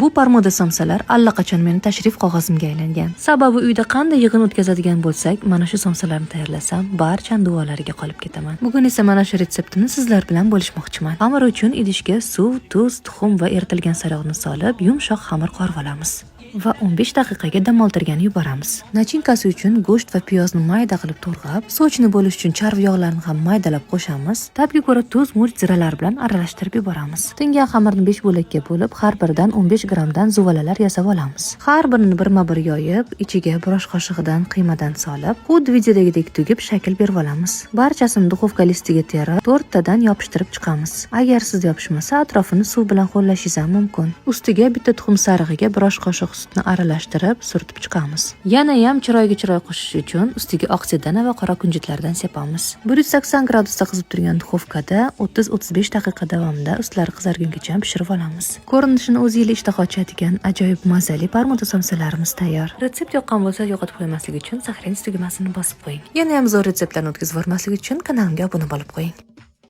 Bu parmoda somsalar allaqachon meni tashrif qog'ozimga aylangan. Sababi uyda qanday yig'in o'tkazadigan bo'lsak, mana shu somsalarni tayyorlasam, barchani duolariga qolib ketaman. Bugun esa mana shu retseptini sizlar bilan bo'lishmoqchiman. Xamir uchun idishga suv, tuz, tuxum va eritilgan sariyog'ni solib, yumshoq xamir qorib olamiz va 15 daqiqaga dam oltirgani yuboramiz. Начинка si uchun go'sht va piyozni mayda qilib to'g'rab, сочный bo'lish uchun charv yog'larini ham maydalab qo'shamiz. Ta'bga ko'ra tuz, murch, ziralar bilan aralashtirib yuboramiz. Tingan xamirni 5 bo'lakka bo'lib, har biridan 15 grammdan zuvalalar yasab olamiz. Har birini birma-bir yoyib, ichiga bir osh qoshig'idan qiymadan solib, xuddi videodagidek tugib shakl berib olamiz. Barchasini duxovka listiga terib, to'rttadan yopishtirib chiqamiz. Agar sizda yopishmasa, atrofini suv bilan ho'llashingiz ham mumkin. Ustiga bitta tuxum sarig'iga bir osh qoshiq sutni aralashtirib, surtib chiqamiz. Yana ham chiroyga chiroy qo'shish uchun ustiga oq sedana va qora kunjutlardan sepamiz. 180 gradusda qizib turgan duxovkada 30-35 daqiqa davomida ustlari qizargungacha pishirib olamiz. Ko'rinishini o'zi ishtaha ochadigan ajoyib mazali parmuda somsalarimiz tayyor. Retsept yoqqan bo'lsa, yo'qotib qo'ymaslik uchun "Сохранить" tugmasini bosib qo'ying. Yana ham zo'r retseptlarni o'tkazib yubormaslik uchun kanalimga obuna bo'lib qo'ying.